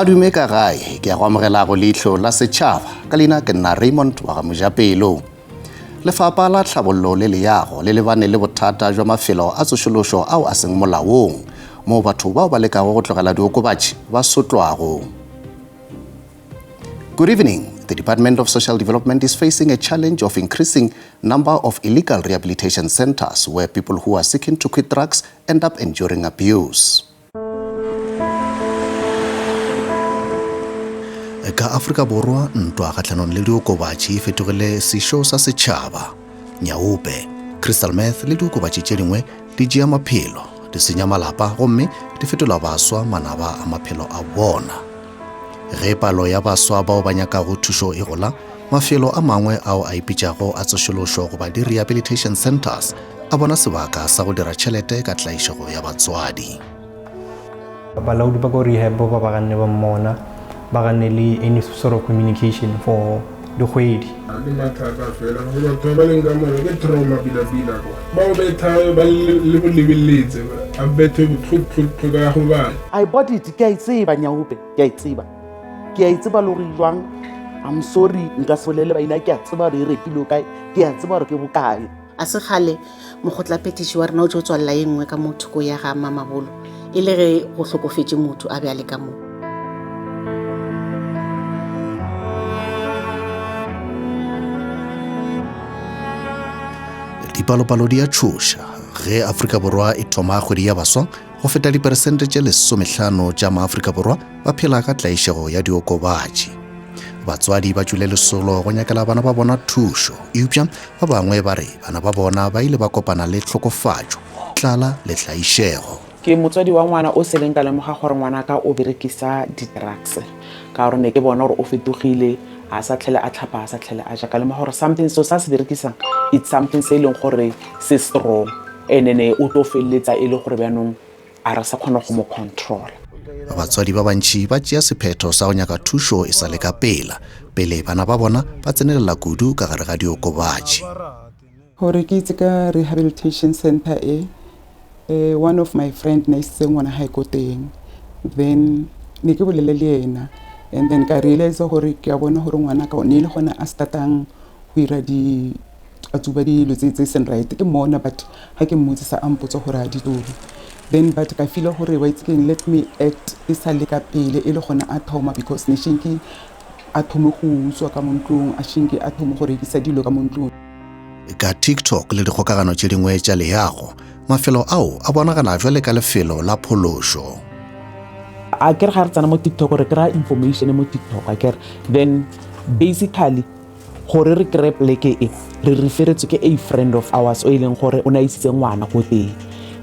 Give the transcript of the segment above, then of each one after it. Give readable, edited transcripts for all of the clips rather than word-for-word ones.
Madume ka gae, ke ya go amogela go Leihlo la Setšhaba. Ka leina ke nna Raymond wa ga Mojapelo. Lefapha la Tlhabollo le Leago le lebane le bothata jwa mafelo a tsošološo ao a seng molaong, moo batho bao ba lekago go tlogela diokobatši ba sotlwago. Good evening. The Department of Social Development is facing a challenge of increasing number of illegal rehabilitation centers where people who are seeking to quit drugs end up enduring abuse. Ka Afrika Borwa, ntwa kgahlanong le diokobatši e fetogile sešo sa setšhaba. Nyaope, crystal meth le diokobatši tše dingwe di tšea maphelo, di senya malapa gomme di fetola baswa manaba a maphelo a bona. Ge palo ya baswa bao ba nyakago thušo e gola, mafelo a mangwe ao a ipitšago a tsošološo goba di-rehabilitation centers a bona sebaka sa go dira tšhelete ka tlaišego ya batswadi. Balaodi ba ko rehab ba ba ganne ba mmona, ba ganne le any sort of communication for dikgwedi. Ke mathata fela gore batho ba ba leng ka mona ke trauma pila-pila kwa. Ba o betha ba le go lebeletse, a bethwe botlhoko-tlhoko a gobale. I bought it, ke a e tseba nyaope, ke a e tseba. Ke a e tseba le gore e jwang. I'm sorry, nka se bolele maina, ke a tseba gore e rekilwe kae, ke a tseba gore ke bokae. A se kgale mokgotlaphethiši wa rena o tšo tswalela ye nngwe ka mo thoko ya ga Mamabolo e le ge go hlokofetše motho a be a le ka mo. Dipalopalo di a tšhoša. Ge Afrika Borwa e thoma kgwedi ya baswa, go feta diperesente tše lesomehlano tša Maafrika Borwa ba phela ka tlaišego ya diokobatši. Batswadi ba tšwile lesolo go nyakela bana ba bona thušo, eupša ba bangwe ba re bana ba bona ba ile ba kopana le tlhokofatšo, tlala le tlaišego. Ke motswadi wa ngwana o seleng ka lemoga gore ngwanaka o berekisa di-drugs ka gore ne ke bona gore o fetogile, a sa tlhele a tlhapa, a sa tlhele a ja. Ka lemoga gore something so sa se berekisang it's something se e leng gore se strong and then o tlo feleletsa e le gore bjanong a re sa kgona go mo controla. Batswadi ba bantši ba tšea sephetho sa go nyaka thušo e sa le ka pela, pele bana ba bona ba tsenelela kudu ka gare ga diokobatši. Gore ke itse ka rehabilitation center e, eh, one of my friend ne isitse ngwana hae ko teng then ne ke bolele le yena and then ka realize gore ke a bona gore ngwana ka ne e le gona a startang go ira di a tsuba dilo tse tse seng right ke mmona but ga ke mmotsisa a mpotsa gore a di tsobe then but ka feela gore wa itse keng let me act e sa le ka pele e le gona a thoma because ne shenke a thome go utswa ka mo ntlong a shenke a thome go rekisa dilo ka mo ntlong. Ka TikTok le dikgokagano tše dingwe tša leago, mafelo ao a bonagala bjale ka lefelo la phološo. A kere ga re tsena mo TikTok re kry-a information mo TikTok akere then basically Gore re kry-e poleke e, re referetswe ke a friend of ours o e leng gore o ne a isitse ngwana ko teng.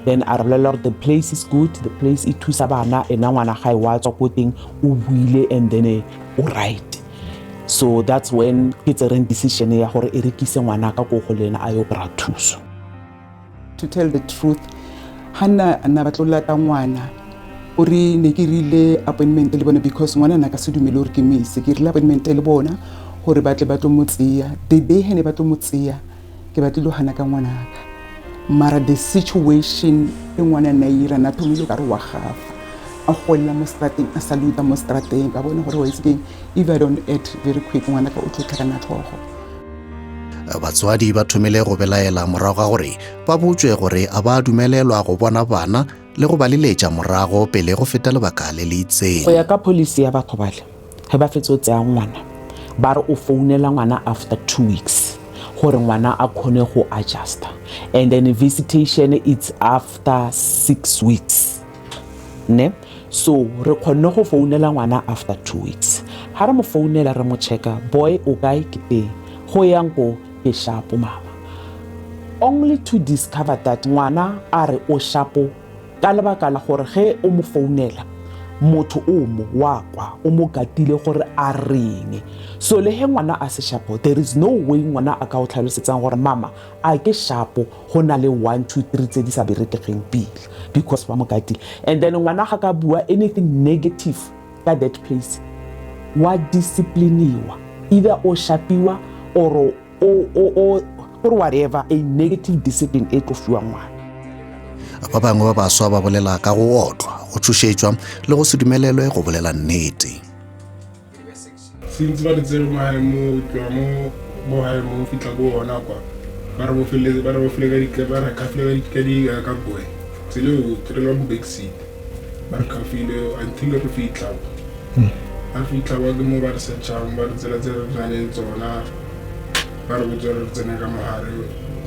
Then a re bolelela gore the place is good, the place e thusa bana, ena ngwana gae wa tswa ko teng, o buile and then eh, o right. So that's when ke tsereng decision ya gore e re ke ise ngwana ka ko go le ena a yo kry-a thuso. To tell the truth, ha nna nna batlo lata ngwana o re ne ke rile appointment le bona because ngwana na ka se dumele gore ke mo ise ke rile appointment le bona gore ba tle ba tlo mo tseya the day he ne ba tlo mo tseya ke batlile go gana ka ngwanaka mara the situation e ngwana na ira na thomile ka re wa gafa a golela mo strateng a saluta mo strateng ka bona gore wa itse keng if i don't act very quick ngwanaka o tlo tlhakana tlhogo Batswadi ba thomile go belaela morago ga gore ba botšwe gore a ba dumelelwa go bona bana le go ba leletša morago pele go feta lebaka le le itseng. Go ya ka policy ya batho bale, ge ba fetsa go tseya ngwana, ba re o founela ngwana after 2 weeks gore ngwana a kgone go adjusta and then visitation it's after 6 weeks. Ne? So re kgonne go founela ngwana after 2 weeks. Ha re mo founela re mo checka, boy o kae ke teng. Go yang ko ke shapo mama. Only to discover that ngwana a re o shapo ka lebaka la gore ge o mo founela motho o mo wa kwa o mo gatile gore a reng. So le he ngwana a se shapo there is no way ngwana a ka o tlhalosetsang gore mama a ke shapo go na le 1 2 3 tse di sa berekegeng pele because ba mo katile and then ngwana ga ka bua anything negative ka that place wa discipliniwa either o shapiwa or o o o or whatever a negative discipline e tlo fiwa ngwana. Ba bangwe ba baswa ba bolela ka go otlwa, go. go tšhošetšwa le go se dumelelwe go bolela nnete. Since ba re tsere mo gae mo tloga mo mo gae mo fitlha ko gona kwa ba re bofele ba re bofile ka di ba re khafile ka di ka di ka boe tsele o tsere mo back seat ba re khafile until re fitlha ba fitlha ba ke mo ba re searchang ba re tsela tse re tsaneng tsona ba re botsa re tsene ka mogare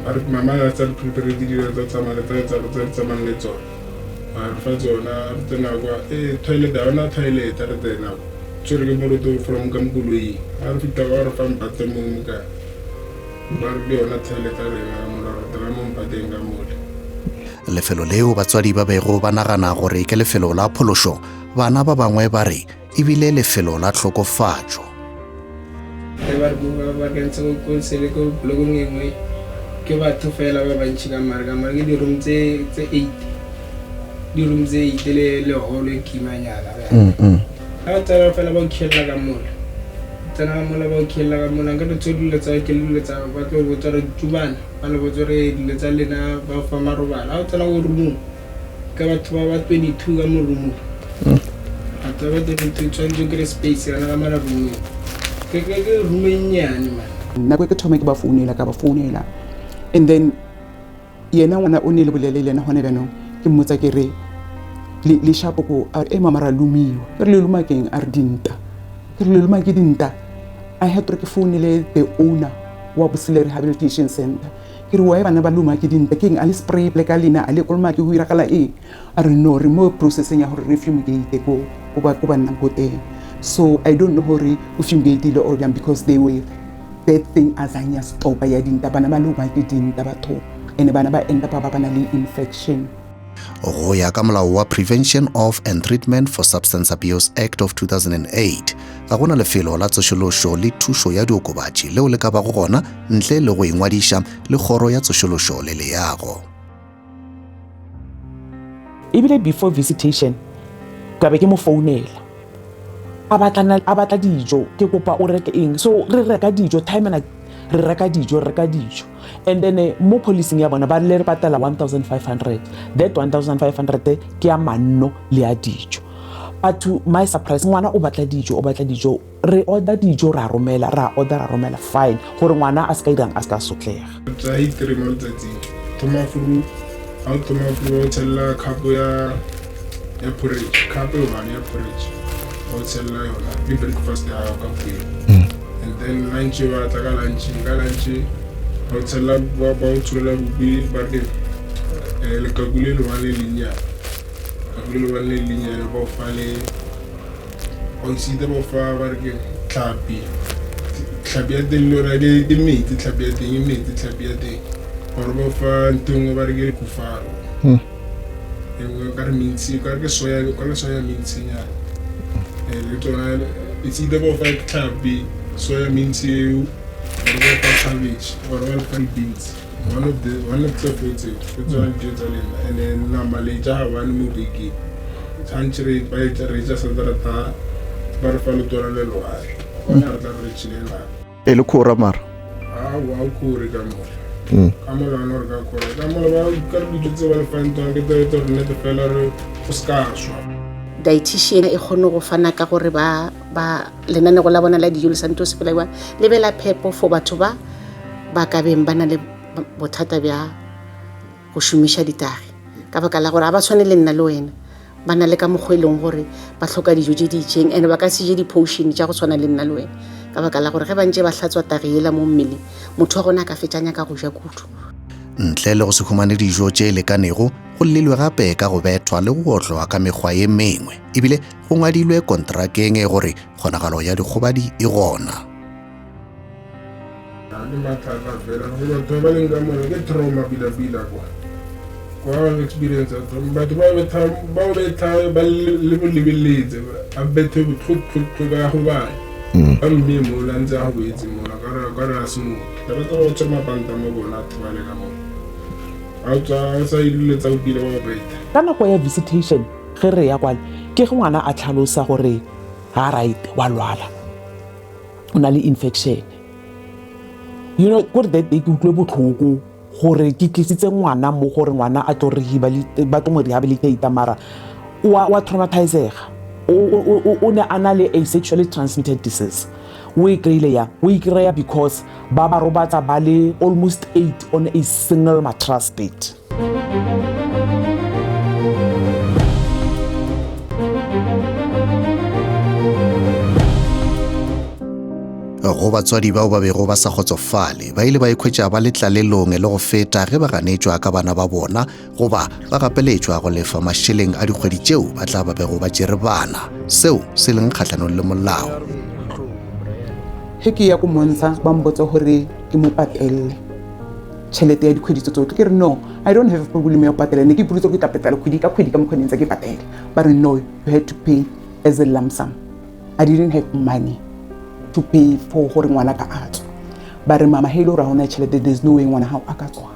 ba re mama a tsa re prepare dilo tsa tsamaya le tsa tsa tsamayng le tsona ba re fa tsona re tsena kwa e toilet ga ona toilet re tsena kwa tshwere ke moroto from ka mo koloing ga re fitlha ba re fa mpate mo ka ba re ke yona toilet ya rena ka mola re tela mo mpateng ka mole. Lefelo leo batswadi ba bego ba nagana gore ke lefelo la phološo, bana ba bangwe ba re e bile lefelo la tlhokofatšo. Ge ba re ba kentse ko konsele ko blokong e nngwe ke batho fela ba bantši ka mare ka mare ke di-room tse tse eight di-room tse eight le le hall e kimanyana ga o tsena fela ba o khiela ka mola tsena ka mola ba o khiela ka mola nka tso dilo tsa ke dilo tsa ba tlo botsa re tšubana ba le botsa re dilo tsa lena ba fa marobala ga o tsena ko roomong ka batho ba ba 22 ka mo roomong batho ba ba 22 tshwanetse o kry space yana ka mala roomong ke ke ke room e nnyane man. Nako e ke thoma ke ba founela ka ba founela and then yena ngwana o ne le bolele le yena gone bjanong ke mmotsa ke re le le shapo ko a re e mama ra lomiwa ke re le loma keng a re dinta ke re le loma ke dinta I had gore ke founele the owner wa Bosile Rehabilitation Center Ke re, Why bana ba loma ke dinta? Ke eng a le spray plek a lena a le kolomake go iragala eng? A re, No, re mo processeng ya gore re fumigate ko ko ba ko ba nnang ko teng. So I don't know gore o fumigatile or bjang because they were that thing a zang ya stopa ya dinta bana ba loma ke dinta batho and bana ba end up ba ba na le infection. Go ya ka molao wa Prevention of and Treatment for Substance Abuse Act of 2008, ga go na lefelo la tsošološo le thušo ya diokobatši leo le ka bago gona ntle le go ingwadiša le Kgoro ya Tsošološo le Leago. Ebile before visitation ka be ke mo founela a batla a batla dijo ke kopa o reke eng so re reka dijo time and re reka dijo re reka dijo and then eh, mo policing ya bona ba rile re patela 1500 that 1500 ke ya manno le ya dijo but to my surprise ngwana o batla dijo o batla dijo re order dijo ra romela ra order ra romela fine gore ngwana a se ka irang a se ka sotlega. Tsa itire mo letsatsing thoma furu ga o thoma furu o tshelela khapo ya ya porridge khapo e one ya porridge o tshelela yona ke breakfast ya gago ka pele and then lunch ba tla ka lunch ka lunch ba o tshelela ba o tsholela bupi ba re eh, lekaku le le one le lennyane lekaku le le one le lennyane ba o fa le Oxide ba fa ba re ke tlhapi tlhapi ya teng le yona ke ke metsi tlhapi ya teng e metsi tlhapi ya teng or ba fa ntho e nngwe ba re ke kufaro e nngwe ka re mentsi ka re ke soya ka re soya mentsinyana eh, le tsona it's either ba fa tlhapi soya mentsi eo or ba fa cabbage or ba fa di-beans one of the one of tse fo tseo ke tsona dijo tsa lena and then nama le ja ga one mo bekeng tshwanetse re ba e re ja saterata ba re fa letona le loare gona re tla re tšhile nama E le khora mara. Aowa o khore ka mola ka mola ona re ka khora ka mola ba ka re dijo tse ba le fang tsona ke tse tse re nnete fela re o se ka swa. Dietitian e kgone go fana ka gore ba ba lenanego la bona la dijo le santse o sepela jwang le be la phepo for batho ba ba ka beng ba na le bothata bja go šomiša ditagi ka baka la gore ga ba tshwane le nna le wena ba na le ka mokgwa e leng gore ba hloka dijo tše di itšeng and ba ka se je di-potion tša go tshwana le nna le wena ka baka la gore ge ba ntše ba hlatswa tagi yela mo mmeleng motho wa gona a ka fetša nyaka go ja kudu. Ntle le go se humane dijo tše lekanego, go llelwe gape ka go bethwa le go otlwa ka mekgwa ye mengwe ebile go ngwadilwe kontrakeng gore kgonagalo ya dikgobadi e gona. Ke mathata fela go batho ba ba leng ka mona ke trauma pila-pila kwa kwa ba experience trauma batho ba betha ba o betha ba le bo lebeletse a bethe botlhoko-tlhoko ka go baya ba mme mola ntse a go boetse mola ka re ka re a se motho taba tsa go tshwere mapanta mo bona a thobale ka mona ga o tswa o sa irile tsa go pila ba betha. Ka nako ya visitation ge re ya kwale ke ge ngwana a tlhalosa gore ga right wa lwala. O na le infection you know kore that day ke utlwe botlhoko gore ke tlisitse ngwana mo gore ngwana a tlo ba tlo mo rehabilitate mara Wa wa traumatizega. O o o ne a na le a sexually transmitted disease. O e kry-ile yang? O e kry-a because ba ba robatsa ba le almost 8 on a single mattress bed. Go batswadi bao ba bego ba sa kgotsofale, ba ile ba ikhwetša ba le tlalelong le go feta ge ba ganetšwa ka bana ba bona goba ba gapeletšwa go lefa mašeleng a dikgwedi tšeo ba tla ba bego ba tšere bana, seo se leng kgahlanong le molao. Ge ke ya ko montsha ba mpotsa gore ke mo patelle tšhelete ya dikgwedi tse tsotlhe, ke re no, I don't have a problem ya go patela, ne ke ipolotse gore ke tla patela kgwedi ka kgwedi ka mokgwa ne ntse ke patela. Ba re no, you had to pay as a lump sum. I didn't have money to pay for gore ngwana ka a tswa. Ba re mama he e le gore ga ona tšhelete there's no way ngwana gago a ka tswa.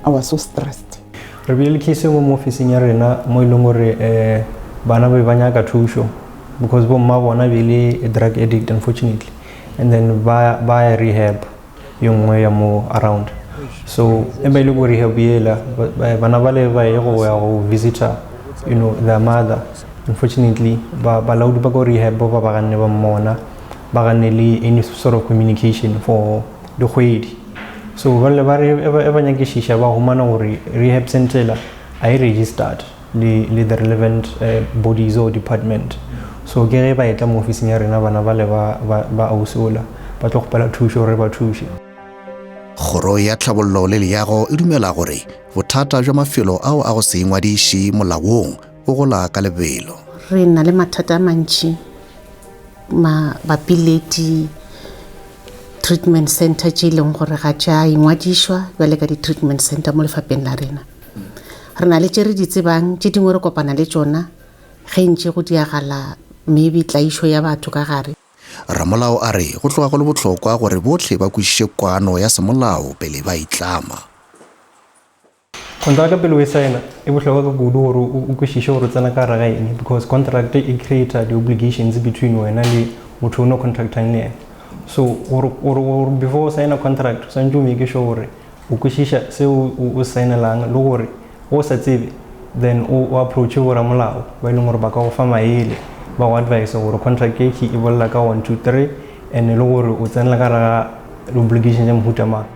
I was so stressed. Re bile le case e nngwe mo officing ya rena mo e leng gore um bana ba be ba nyaka thušo because bo mma bona be le drug addict unfortunately and then ba ba ya rehab ye nngwe ya mo around so e ba ile ko rehab yela bana ba le ba ye go ya go visitor you know their mother unfortunately ba balaodi ba ko rehab ba ba ganne ba mmona ba ganne le any sort of communication for dikgwedi So bale ba re e ba nyakišiša ba humana gore rehab center la a e registered le le the relevant uh, bodies or department. So ke ge ba etla mo ofising ya rena bana bale ba ba ba ausi ola ba tlo kgopela thušo gore ba thuše. Kgoro ya Tlhabollo le Leago e dumela gore bothata bja mafelo ao a go se ingwadiše molaong bo gola ka lebelo. Re na le mathata a mantši mabapi le di treatment center tše e leng gore ga tša ingwadišwa bjale ka di-treatment center mo lefapeng la rena. Re na le tše re di tsebang, tše dingwe re kopana le tšona ge ntše go diagala maybe tlaišo ya batho ka gare. Ramolao a re go tloga go le bohlokwa gore bohle ba kwešiše kwano ya semolao pele ba itlama. Kontraka pele o e saena e bohlokwa ka kudu gore o kwešiše gore o tsena ka gare ga eng because contract e creata di-obligations between wena le motho o no contractang le yena. So gore gore before o saena contract o swanetše o make sure gore o kwešiša seo o saenelang le gore ge o sa tsebe then o approache boramolao ba e leng gore ba ka go fa maele ba go advise gore contract e e bolela ka 1 2 3 and le gore o tsenela ka gare ga di-obligation tša mohuta mang.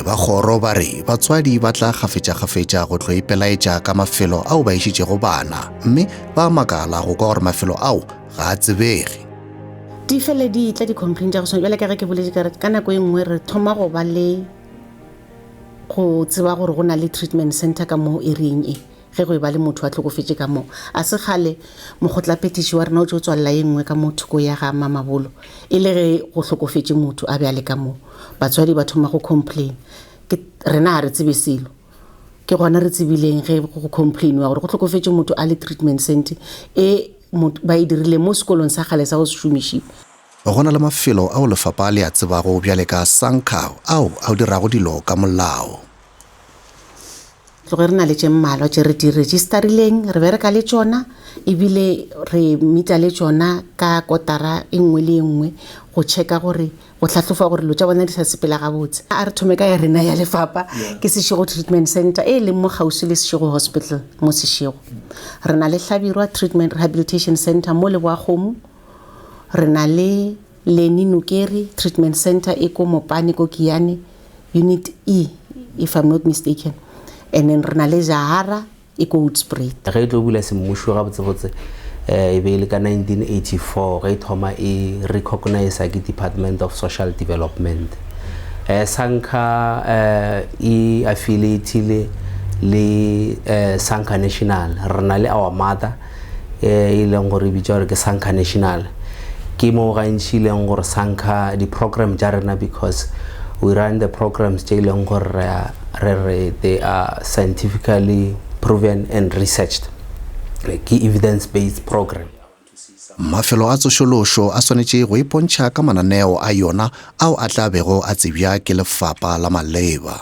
Ba kgoro ba re batswadi ba tla kgafetšakgafetša go tlo ipelaetša ka mafelo ao ba išitšego bana mme ba makala go kwa gore mafelo ao ga a tsebege. Di fele di tla di-complain tša go swana bjale ka ge ke boletše ka re ka nako e nngwe re thoma go ba le go tseba gore go na le treatment center ka mo area-eng e. Ge go eba le motho a hlokofetše ka mo, a se kgale mokgotlaphethiši wa rena o tšo tswalela ye nngwe ka mo thoko ya ga Mamabolo, e le ge go hlokofetše motho a be a le ka mo. Batswadi ba thoma go complain. Ke, rena ga re tsebe selo. Ke gona re tsebileng ge go complainiwa gore go hlokofetše motho a le treatment center e ba e dirile mo sekolong sa kgale sa go se šomišiwe. Go na le mafelo ao lefapha le a tsebago bjale ka Sankow ao a dirago dilo ka molao. Tloge re na le tše mmalwa tše re di registerileng, re bereka le tšona ebile re meeta le tšona ka kotara e nngwe le e nngwe go checka gore go hlahlofa gore dilo tša bona di sa sepela gabotse. A re thome ka ya rena ya lefapha ke Seshego Treatment Centre e leng mo kgauswi le Seshego Hospital mo Seshego. Re na le Hlabirwa Treatment Rehabilitation Centre mo Leboakgomo. Re na le Lenny Nokeri Treatment Centre e ko Mopane ko Giyani, Unit E if I'm not mistaken. And then re na le Zahara e ko Hoedspruit. Ge e tlo bula semmušo gabotsebotse e be e le ka 1984 ge e thoma e recognisa ke Department of Social Development. SANCA e affiliatile le SANCA National. Re na le our mother e leng gore e bitša gore ke SANCA National. Ke mo gantši e leng gore SANCA di-program tša rena because we run the programs tše e leng gore re re they are scientifically proven and researched, ke evidence based program. Mafelo a tsošološo a swanetše go ipontšha ka mananeo a yona ao a tla bego a tsebja ke lefapha la maleba.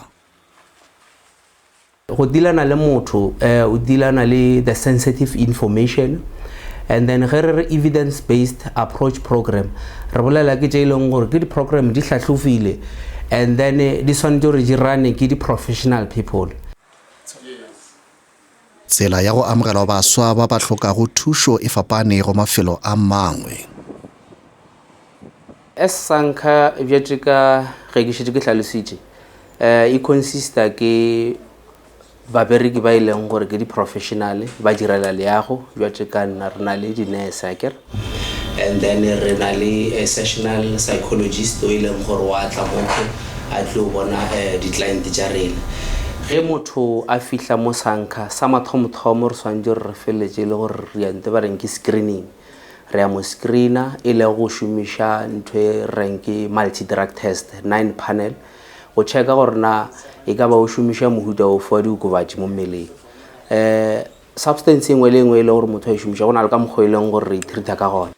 Go dealana le motho o dealana le the sensitive information and then ge re re evidence based approach program re bolela ke tše e leng gore ke di-program di hlahlofile and then di swanetše gore di rane ke di-professional people. Tsela ya go amogelwa baswa ba ba hlokago thušo e fapane go mafelo a mangwe. As SANCA bjatše ka ge ke šetše ke hlalositše, e consista ke babereki ba e leng gore ke di-professional ba direla leago bjatše ka nna re na le di-nurse akere and then re na le a sessional psychologist o e leng gore wa tla motho a tlo bona eh, di-client tša rena ge motho a fihla mo sankha sa mathomothomo re swanetše gore re feleletše e le gore re ya nte ba reng ke screening re ya mo screena e le go šomiša ntho e reng ke multi drug test nine panel go checka gore na e ka ba o šomiša mohuta ofe wa diokobatši mo mmeleng um substance e nngwe le e nngwe e le gore motho a e šomiša go na le ka mokgwa e leng gore re e treata ka gona.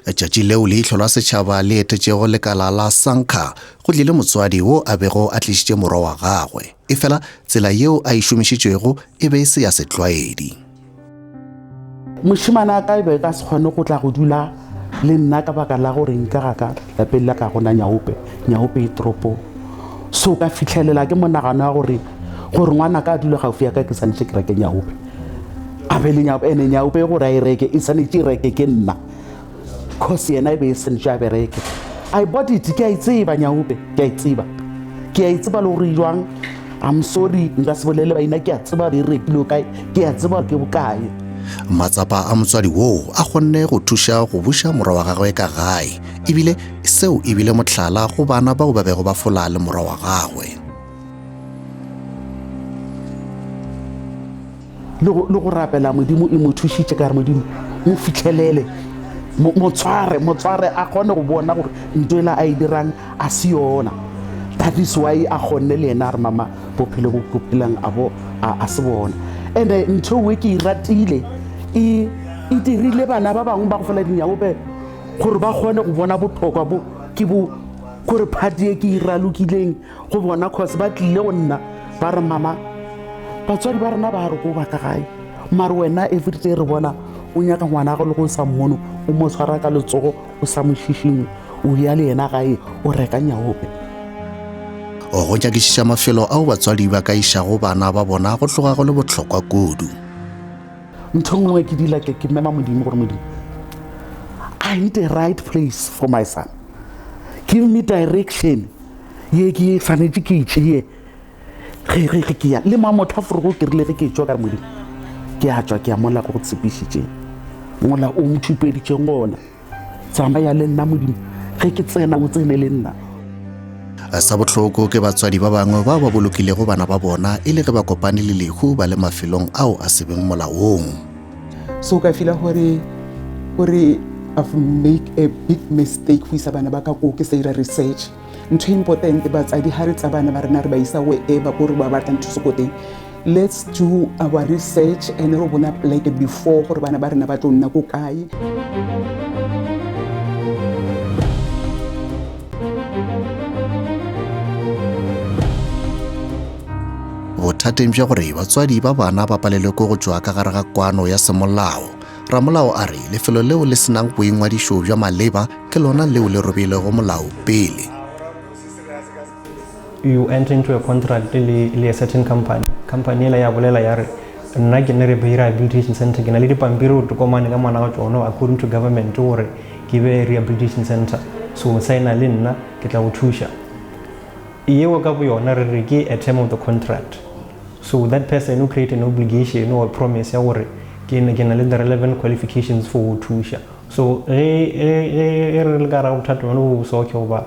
Tšatši leo leihlo la setšhaba le etetšego lekala la Sankha go tlile motswadi wo a bego a tlišitše morwa wa gagwe, efela tsela yeo a e šomišitšego e be e se ya setlwaedi. Mošemane a ka e be ka se kgone go tla go dula le nna ka baka la gore nka ga ka lapeng la ka gona nyaope, nyaope e toropong. So ka fitlhelela ke monagano wa gore gore ngwana ka a dule gaufi ya ka ke swanetše ke reke nyaope. A be le nyaope, ene nyaope gore a e reke e swanetše e reke ke nna. Cause yena e be e swanetše a bereke. I bought it, ke a e tseba nyaope, ke a e tseba. Ke a e tseba le gore e jwang. I'm sorry, nka se bolele baina, ke a tseba gore e rekilwe kae, ke a tseba gore ke bokae. Matsapa a motswadi woo a kgonne go thuša go buša morwa wa gagwe ka gae, ebile seo e bile mohlala go bana bao ba bego ba fola le morwa wa gagwe. Le go, le go rapela Modimo e mo thušitše ka re Modimo mo fitlhelele mo tshware mo tshware a kgone go bona gore nto ela a e dirang a se yona. That is why a kgonne le yena a re mama bophelo bo ke phelang a bo a se bona. And ntho e ke e ratile e e dirile bana ba bangwe ba go fola dinyaope gore ba kgone go bona botlhokwa bo ke bo gore party e ke e ralokileng go bona cause ba tlile go nna ba re mama batswadi ba rena ba re ko ba ka gae mare wena everyday re bona o nyaka ngwana go le go sa mmono o mo tshwara ka letsogo o sa mo šišinye o ya le yena gae o reka nyaope. Go nyakišiša mafelo ao batswadi ba ka išago bana ba bona go tloga go le bohlokwa kudu. Ntho nngwe ke dila ke ke mema Modimo gore Modimo I need a right place for my son. Give me direction ye ke swanetše ke e tšee ge ge ge ke ya le ma motho a forogo ke rile ge ke tšwa ka re Modimo ke a tšwa ke ya mola go go tshepišitšeng mola o ntšhupeditšeng gona. Tsamaya le nna Modimo, ge ke tsena o tsene le nna. Sa bohloko ke batswadi ba bangwe bao ba bolokilego bana ba bona e le ge ba kopane le lehu ba le mafelong ao a se beng molaong. So ka fila gore gore I've make a big mistake go isa bana ba ka koo ke sa ira research. Ntho e important batsadi ha re tsa bana ba rena re ba isa wherever ko re ba batlang thuso ko teng. Let's do our research and re bona pleke before gore bana ba rena ba tlo nna ko kae. Bothateng bja gore batswadi ba bana ba palelwe ke go tšwa ka gare ga kwano ya semolao, ramolao a re lefelo leo le se nang boingwadišo bja maleba ke lona leo le robilego molao pele. You enter into a contract le, le a certain company. Company ela ya bolela ya re nna ke ne re be rehabilitation center ke na le dipampiri gore tokomane ka ngwana ga tšona according to government gore ke be rehabilitation center, so signa le nna ke tla go thuša. Yeo ka boyona re re ke a term of the contract, so that person o create an obligation or promise ya gore ke ke na le the relevant qualifications for go thuša. So ge ge ge re le ka gare ga bothata bjona bo bo soke goba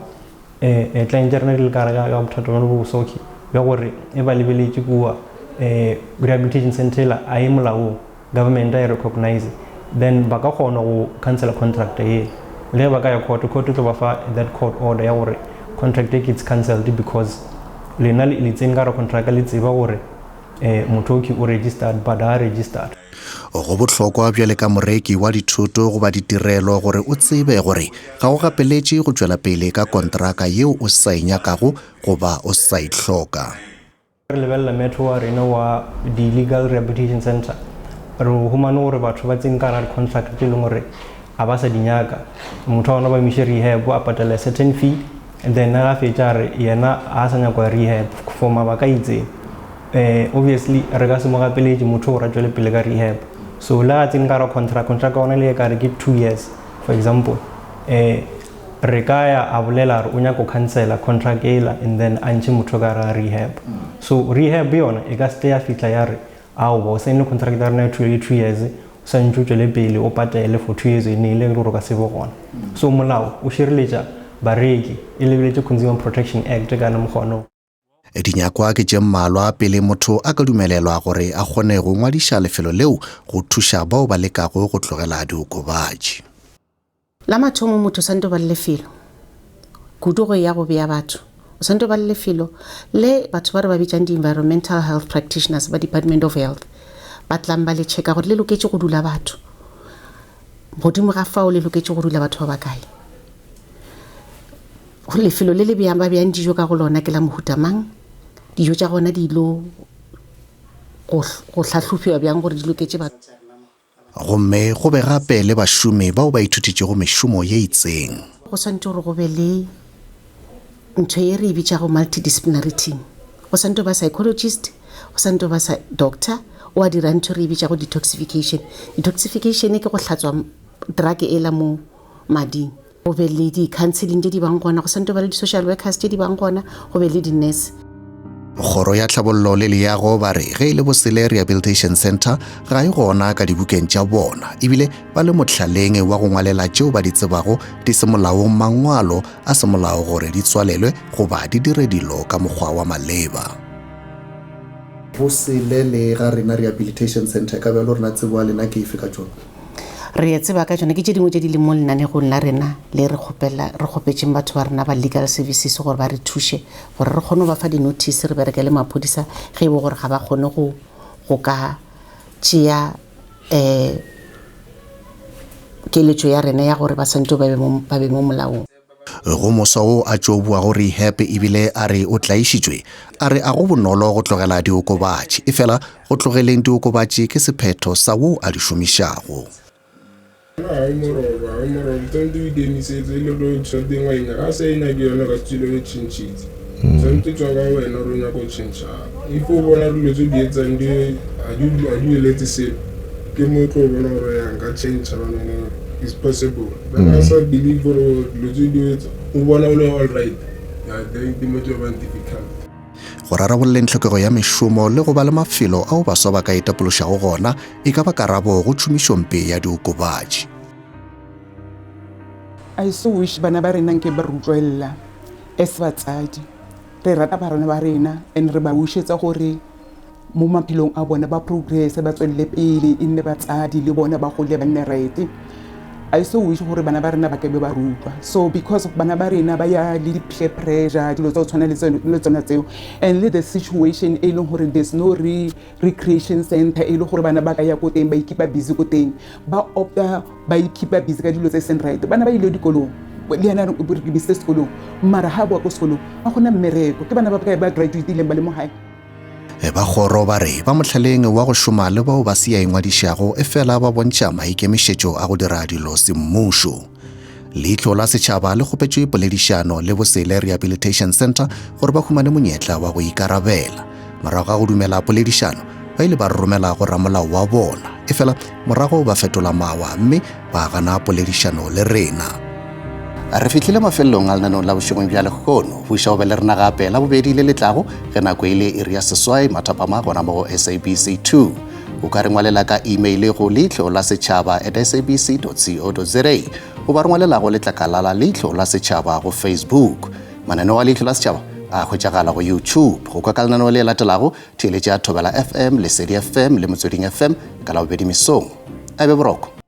um client ya rena di le ka gare ga bothata bjona bo bo soke bja gore e ba lebeletše kua um rehabilitation center ela a e molaong, government a e recognize, then ba ka kgona go cancela contract ye. Le ge ba ka ya court, court e tlo ba fa that court order ya gore contract e ke it's cancelled because lena le tsene ka gare contract le tseba gore um motho o ke o registered but ga a registered. Go bohlokwa bjale ka moreki wa dithoto goba ditirelo gore o tsebe gore ga o gapeletše go tšwela pele ka kontraka yeo o sa e nyakago goba o sa e hloka. Re lebelela metho wa rena wa di-legal rehabilitation centre, re humane gore batho ba tsene ka gare ga di-contract tše e leng gore a ba sa di nyaka. Motho wa gona ba mo iše rehab, a patale certain fee, and then ge a fetša a re yena ga a sa nyaka go ya rehab for mabaka a itseng. Um obviously re ka se mo gapeletše motho gore a tšwele pele ka rehab. So le ga tsene ka ra contract, contract ya gona le e ka re ke 2 years, for example, re ka ya a bolela re o nyaka go cancela contract ela and then a ntšhe motho ka ra rehab. So rehab yona e ka se ya fihla ya re aowa, o saenne contract ya rena ya 2 years, o santse o tšwele pele o patele for 2 years, e ne e le gore o ka se be gona. So molao o šireletša bareki, e lebeletše Consumer Protection Act ka mokgwa. Dinyakwa ke tše mmalwa pele motho a ka dumelelwa gore a kgone go ngwadiša lefelo leo go thuša bao ba lekago go tlogela diokobatši. La mathomo, motho santse o ba le lefelo kudu go ya go bea batho, o santse o ba le lefelo le batho ba re ba bitsang di-environmental health practitioners ba Department of Health ba tlang ba le checka gore le loketše go dula batho. Godimo ga fao, le loketše go dula batho ba bakae? Lefelo le le beyang ba beyang dijo ka go lona ke la mohuta mang? Dijo tša gona di ilo go hlahlofiwa bjang gore di loketše batho? Gomme go be gape le bašomi bao ba ithutitšego mešomo ye itseng. Go swanetše gore go be le ntho ye re e bitšago multidisciplinary team. Go swanetše go ba psychologist, go swanetše go ba doctor o a dira ntho re e bitšago detoxification. Detoxification ke go hlatswa drug ela mo mading. Go be le di-counseling tše di bang gona, go swanetše go ba le di-social workers tše di bang gona, go be le di-nurse. Kgoro ya Tlhabollo le Leago ba re ge e le Bosele Rehabilitation Centre ga e gona ka dibukeng tša bona, ebile ba le mohlaleng wa go ngwalela tšeo ba di tsebago di se molaong mangwalo a semolao gore di tswalelwe goba di dire dilo ka mokgwa wa maleba. Bosele le ga rena Rehabilitation Centre ka bjalo rena tsebo ya lena ke efe ka tšona? Re tseba ka tšona ke tše dingwe tše di leng mo lenanegong la rena le re kgopela re kgopetšeng batho ba rena ba legal services gore ba re thuše gore re kgone go ba fa di-notice, re bereke le maphodisa ge e bo gore ga ba kgone go ka tšea keletšo ya rena ya gore ba santse ba be mo molaong. Go moswa wo a tšo boago rehab ebile a re o tlaišitšwe, a re a go bonolo go tlogela diokobatši, efela go tlogeleng diokobatši ke sephetho sa wo a di šomišago. Ga o moroba, ga o moroba, tshwanetse o ikemisetse e le gore tšhelete engwe e nyaka, ga sa e nyake yone ka se tswile o tšhentšhitse. Tshwanetse tswa ka wena gore o nyaka go tšhentšha. If o bona dilo tse o di etsang di ga di eletse selo, ke mo o tlo bona gore ya nka tšhentšha banana, it's possible. But ga sa believe gore dilo tse di etsa, o bona o le all right, yeah, then ke mo tlo bang difficult. Go rarabolleng tlhokego ya mešomo le go ba le mafelo ao baswa ba ka itapološago gona e ka ba karabo go tšhomišompe ya diokobatši. I so wish bana ba rena nke ba re utlwelela as batsadi. Re rata bana ba rena and re ba wishetsa gore mo maphelong a bona ba progress, ba tswelele pele, e nne batsadi le bona, ba gole ba nne right. I so wish gore bana ba rena ba ke be ba rutwa. So because bana ba rena ba ya le di-peer pressure, dilo tsa go tshwana le tsona tseo, and le the situation e leng gore there's no recreation center e le gore bana ba ka ya ko teng ba ikeepa busy ko teng, ba opta ba ikeepa busy ka dilo tse seng right. Bana ba ile dikolong, le yena re ke bisitse sekolong, mara ha boa ko sekolong ga gona mmereko. Ke bana ba bakae ba graduatileng ba le mo gae? Ba kgoro ba re ba mohlaleng wa go šoma le bao ba se ya ingwadišago, efela ba bontšha maikemišetšo a go dira dilo semmušo. Leihlo la Setšhaba le kgopetšwe poledišano le Bosele Rehabilitation Centre gore ba humane monyetla wa go ikarabela. Morago ga go dumela poledišano, ba ile ba re romela go ramolao wa bona, efela morago ba fetola mawa mme ba gana poledišano le rena. Re fihlile mafelelong a lenaneo la bošegong bja lehono. Buša o be le rena gape la bobedi le letlago ge nako e le iri ya 8 mathapama gona mo go SABC 2. O ka re ngwalela ka email go leihlo la setšhaba at sabc co za goba re ngwalela go letlakala la Leihlo la Setšhaba go Facebook. Mananeo a Leihlo la Setšhaba a hwetšagala go YouTube. Go kwa ka lenaneo le latelago, theeletša Thobela FM, Lesedi FM le Motsweding FM ka Labobedi mesong. A be boroko.